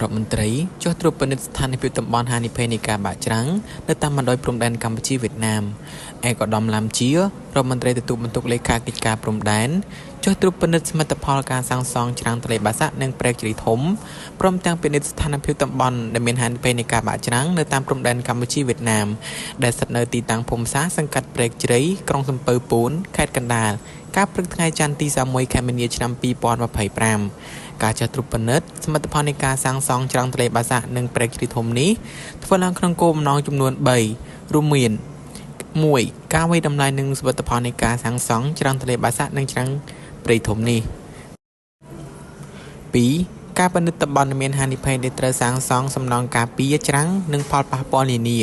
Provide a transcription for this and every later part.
រដ្ឋមន្ត្រីចុះត្រួតពិនិត្យស្ថានភាពតំបន់ហានិភ័យនៃការបាក់ច្រាំងនៅតាមបណ្ដោយព្រំដែនកម្ពុជាវៀតណាម។ ឯកឧត្តមឡាំជារដ្ឋមន្ត្រីទទួលបន្ទុកលេខាកិច្ចការព្រំដែនចុះត្រួតពិនិត្យសមិទ្ធផលការសាងសង់ច្រាំងទន្លេបាសាក់និងព្រែកជ្រៃធំព្រមទាំងពិនិត្យស្ថានភាពតំបន់ដែលមានហានិភ័យនៃការបាក់ច្រាំងនៅតាមព្រំដែនកម្ពុជាវៀតណាមដែលស្ថិតនៅទីតាំងភូមិសាស្ត្រសង្កាត់ព្រែកជ្រៃក្រុងសំពៅពូនខេត្តកណ្ដាលកាលព្រឹកថ្ងៃច័ន្ទទី31ខែមីនាឆ្នាំ2025។ ការចុះត្រួតពិនិត្យសមិទ្ធផលនៃការសាងសង់ច្រាំងទន្លេបាសាក់និងព្រែកជ្រៃធំនេះធ្វើឡើងក្នុងគោលបំណងចំនួន3រួមមាន1ការវាយតម្លៃនិងសមិទ្ធផលនៃការសាងសង់ច្រាំងទន្លេបាសាក់និងច្រាំងព្រៃធំនេះ2ការពិនិត្យតំបន់ដែលមានហានិភ័យដែលត្រូវសាងសង់សំណង់ការពារច្រាំងនិងផលប៉ះពាល់នានា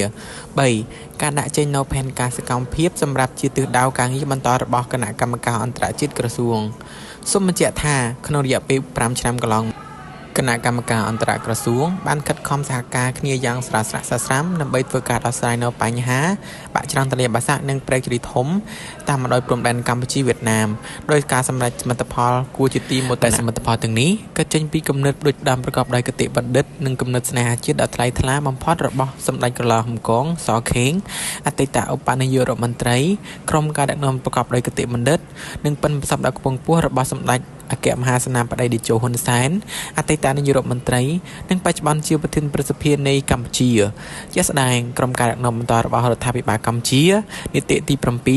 3ការដាក់ចេញនូវផែនការសកម្មភាពសម្រាប់ជាទិសដៅការងារបន្តរបស់គណៈកម្មការអន្តរជាតិក្រសួង។ សូមបញ្ជាក់ថាក្នុងរយៈពេល5ឆ្នាំកន្លងគណៈកម្មការអន្តរក្រសួងបានខិតខំសហការគ្នាយ៉ាងស្រាលស្រាក់ស្រាំដើម្បីធ្វើការដោះស្រាយនៅបញ្ហាបាក់ច្រាំងទន្លេបាសាក់និងព្រែកជ្រៃធំតាមបណ្ដោយព្រំដែនកម្ពុជាវៀតណាមដោយការសម្រេចសមិទ្ធផលគួរជាទីមោទនៈសមិទ្ធផលទាំងនេះក៏ចេញពីគំនិតដូចដើមប្រកបដោយគតិបណ្ឌិតនិងគំនិតស្នេហាជាតិដ៏ថ្លៃថ្លាបំផុតរបស់សម្ដេចក្រឡាហមកងសខេងអតីតឧបនាយករដ្ឋមន្ត្រីក្រុមការដឹកនាំប្រកបដោយគតិបណ្ឌិតនិងប៉ិនប្រសប់ដ៏ខ្ពង់ខ្ពស់របស់សម្ដេចអគ្គមហាសេនាបតីតេជោហ៊ុនសែនអតីតនាយករដ្ឋមន្ត្រីនិងបច្ចុប្បន្នជាប្រធានព្រឹទ្ធសភានៃកម្ពុជាជាក់ស្ដែងក្រុមការដឹកនាំបន្តរបស់រដ្ឋាភិបាលកម្ពុជានីតិទី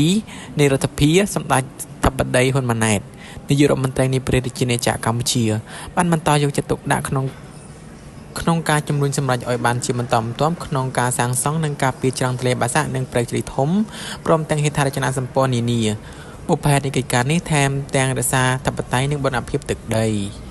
7នៃរដ្ឋាភិបាលសម្ដេចធិបតីហ៊ុនម៉ាណែតនាយករដ្ឋមន្ត្រីនៃព្រះរាជាណាចក្រកម្ពុជាបានបន្តយកចិត្តទុកដាក់ក្នុងការជំរុញសម្រេចឲ្យបានជាបន្តបន្ទាប់ក្នុងការសាងសង់និងការពារច្រាំងទន្លេបាសាក់និងព្រែកជ្រៃធំព្រមទាំងហេដ្ឋារចនាសម្ព័ន្ធនានាបុព្វហេតុនៃកិច្ចការនេះថែមទាំងរក្សាធិបតេយ្យនិងបូរណភាពទឹកដី។